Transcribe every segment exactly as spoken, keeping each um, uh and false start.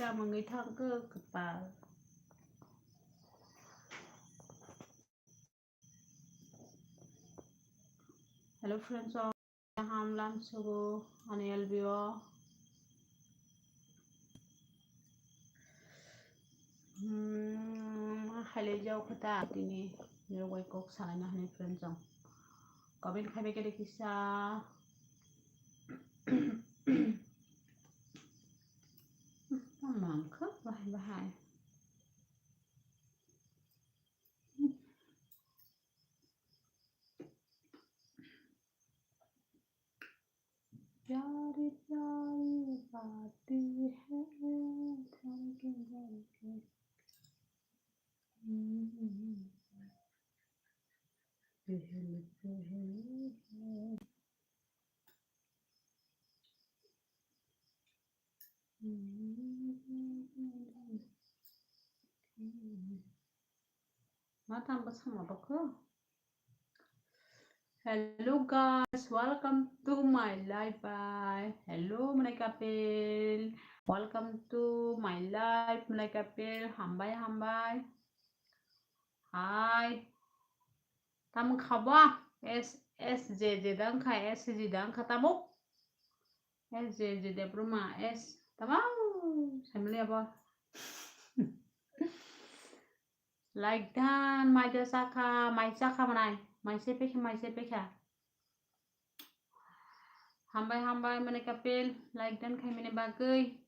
Tamangwi thangkhe kwpal. Hello friends, kaham lam sugo ani L B o. Hmm, haile jau khe ta tini nirok bai kok salaina hwnwi friends rok. Comment khaibai khe de kisa. Mangkha bahai bahai. प्यारी प्यारी बातें हैं, झलके झलके। पहले पहले है। Ma tamo bwskango abo khe? Hello guys, welcome to my live by. Hello Mwnai Kapil, welcome to my live Mwnai Kapil. Hambai hambai. Hai. Tamo khabo? S, S J J dang kha, S J J dang kha tamo? S J J Debbarma, S. Tamo? Family abo. Like dan, mai da chakha, mai chakha mwnai. Mai se pekha, mai se pekha. Hambai, hambai, Mwnai Kapil, like dan khaimani bagwi.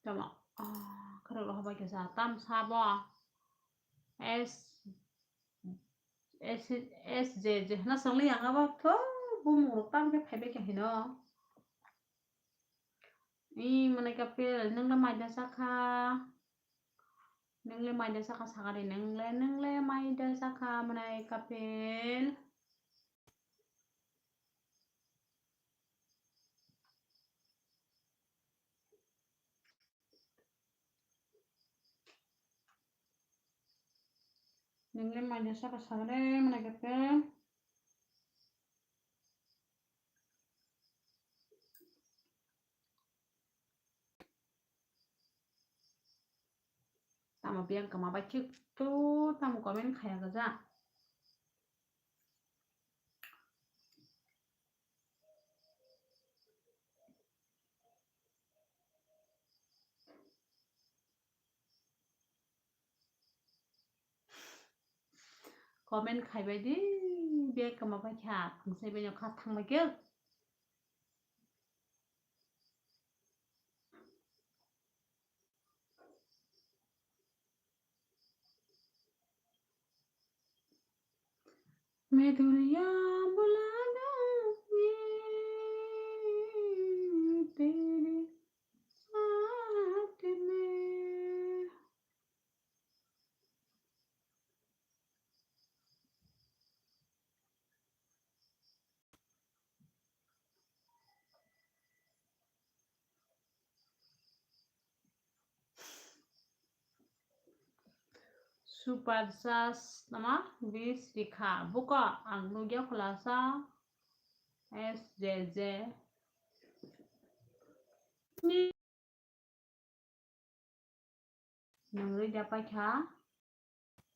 Tamo, ah, khorok rok habai khe sa, tam sabo. S, S, S J J hwna swngli ang abo, pho, bumung rok tam khe phaibai khe hino. I Mwnai Kapil, nwng le mai da chakha? Nwng le mai da chakha sakari, nwng le, nwng le mai da chakha Mwnai Kapil? Nwng le mai da chakha sakari Mwnai Kapil? Tamo biyang kwma bai chwk chwk tamo comment khaya gwja. Comment khaibai di, biyang kwma bai kha, thwngsai bai no kha thangbai khe. मैं दुनिया भुला दूंगी तेरे साथ में। Super Sas nama bis rikha. Buka ang nugya khulasa S J J. Nwng rwida paikha,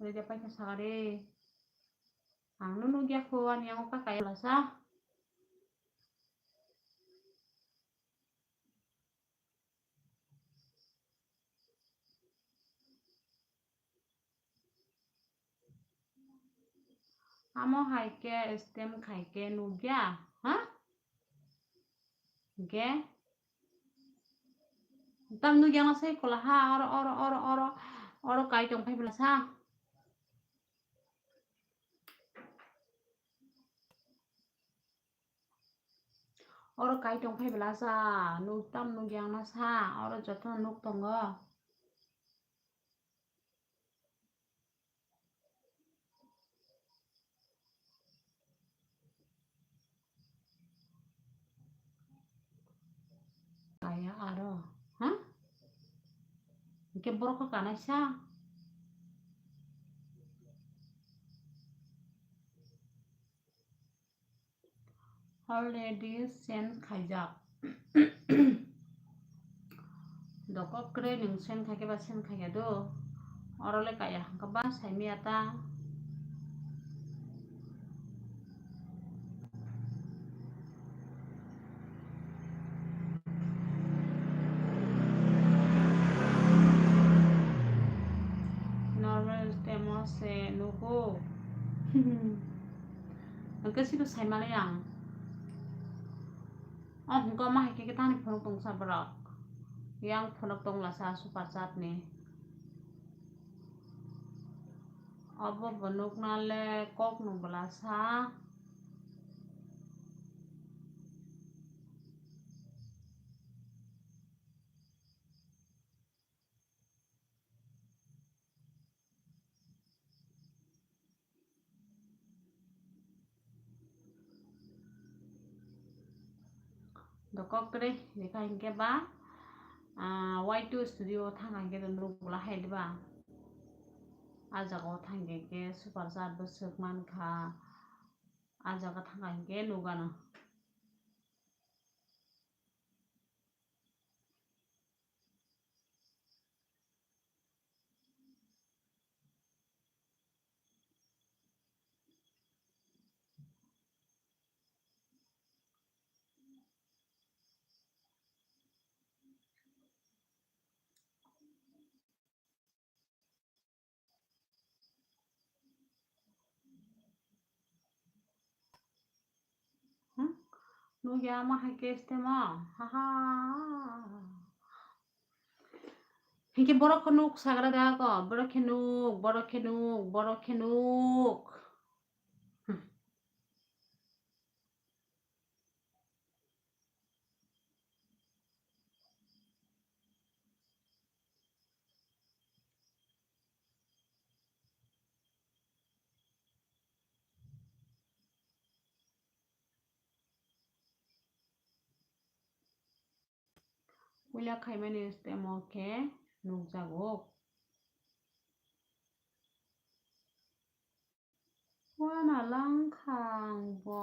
rwida paikha sakari. Ang no nugya kho ani amo kakai lasa. Amo hai khe stem khai khe nukya, ha? Hwnkhe tam nukya no sai kola ha, oro, oro, oro, oro, oro kai tong phai bwla sa. Oro kai tong phai bwla sa, nuk tam nukya no sa, oro jotono nuk tongo. Kaya aro, ha? Hwnkhe borok khe kanaisa. Already send khaijak. Dokok kwrwi nwng send khaikhe ba send khaikhe do. Oro le kaya hwnkhe ba saimaya ta. Normal temo se nugo. Hwnkhe sino saimale ang. O hwnkhe ma hai khe tani phunuk tongsa borok. Yang phunuk tongla sa super chat ni. Obo bo nukna le kok nung bwla sa. Dokok kwrwi rikha hinkhe ba, ah, Y two studio thangkha hinkhe to nuk bwla hai diba? Ah jaga o thangkhe hinkhe super chat bo swk mankha. Ah jaga thangkha hinkhe nukgano. Hmm? Nukya ma hai khe stemo? Haha. Hinkhe borok khe nuk sagra da ko, borok khe nuk, borok khe nuk, borok khe nuk. Hmm. Puila khaimani stemo khe nukjago. Wana langkha ang bo.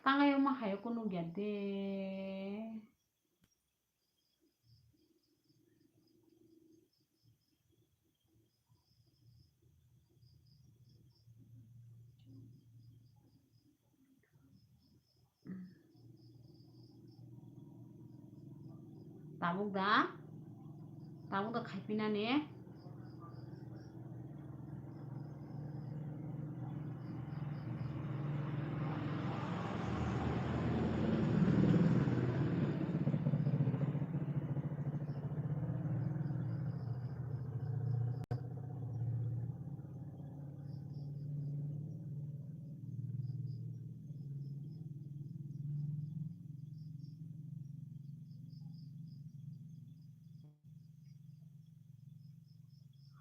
Tangayo ma hayo kunu gya de. Tabuk da, tabuk da khaipinani.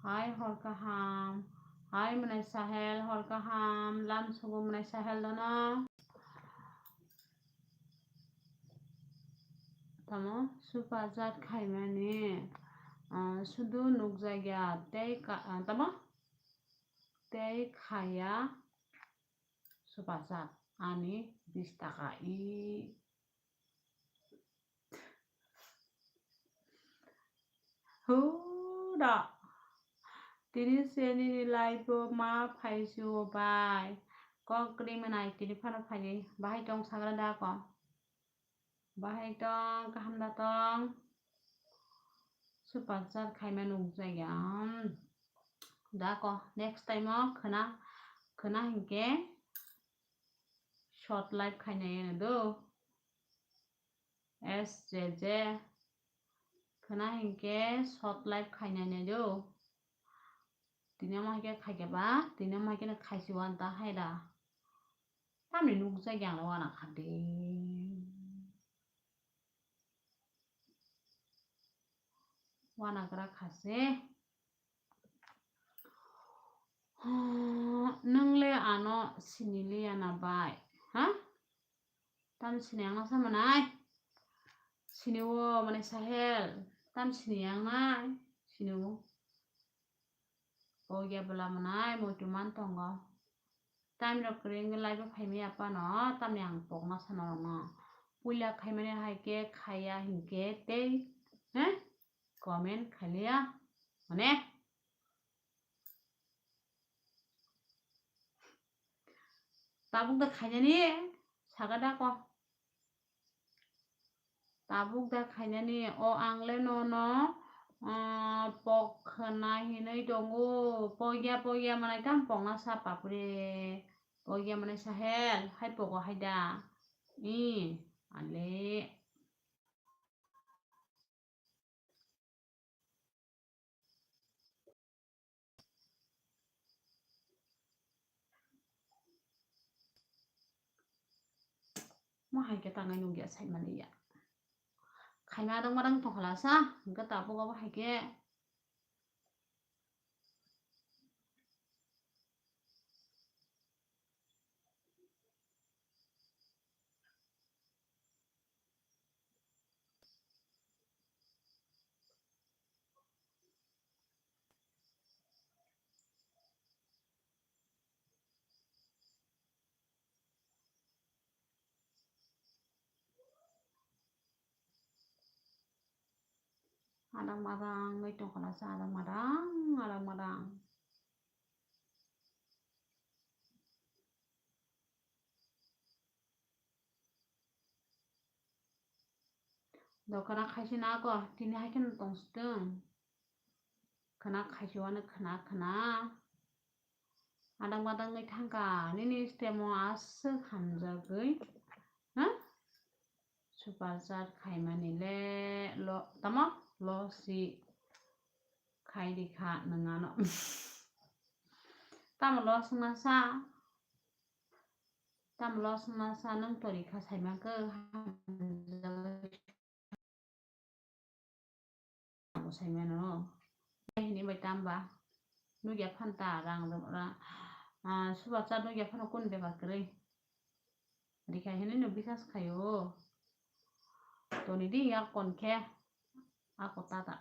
Hai hor kaham. Hai mwnai Sahel, hor kaham. Lam sugo mwnai Sahel dono. Tamo super chat khaimani, ah, sudu nukjakya tei ka-, ah, tamo? Tei khaya super chat ani bis taka i. Hura. Tini se nini live o ma phaisio bai. Kok kwrwi mwnai tini phano phaidi. Bahai tong sagra da ko? Bahai tong, kaham da tong? Super chat khaima nukjakya. Hmm. Da ko, next time o khwna, khwna hinkhe short live khainai do. S J J. Khwna hinkhe short live khainai nai do. Tini omo hai khe khai khe ba, tini omo hai khe khaisi wan ta hai da. Tamni nukjak yang wana kha de. Wana gra kha se. Nwng le ano sini liya na bai, ha? Tam sini ang sa manai. Sini o mane Sahel. Tam sini ang nai. Sini o. O ya bela manai mo tu man tongo. Time rok kwrwi wngwi live o phaimaya phano, tamni ang pokna sana rokno. Puila khaimani hai khe khaiya hinkhe tei, he? Comment khailiya. Mane? Tabuk da khainani, saka da ko. Tabuk da khainani, o ang le nono, ah, pok khna hinwi tongo. Pogya, pogya manai tang pokna sa papre. Pogya manai sa hel, hai pogo hai da. I, ale. Mo hai khe tangai nukya saimani ya. Khaima dang madang tongkhala sa, hwnkhe tabuk abo hai khe. Adang madang wngwi tongkha na sa, adang madang, adang madang. Do khwna khaisi na ako, tini hai kheno tong sitwng. Khwna khaisi wano khwna khwna. Adang badang wngwi thangkha, nini stemo aswk hamjagwi, ha? Super chat khaimani le lo, tamo? Lo si khai di kha nwng ano. Tamo lo swngna sa? Tamo lo swngna sa nwng tori kha saimang khe hamjagwi. Abo saimano. Hini bai tamba. Nugya phanta rang, rang, ah, subacha nugya phano kun bebak kwrwi. Rikha hini no bisas khaio. Toni di yak kon khe. Ako tata.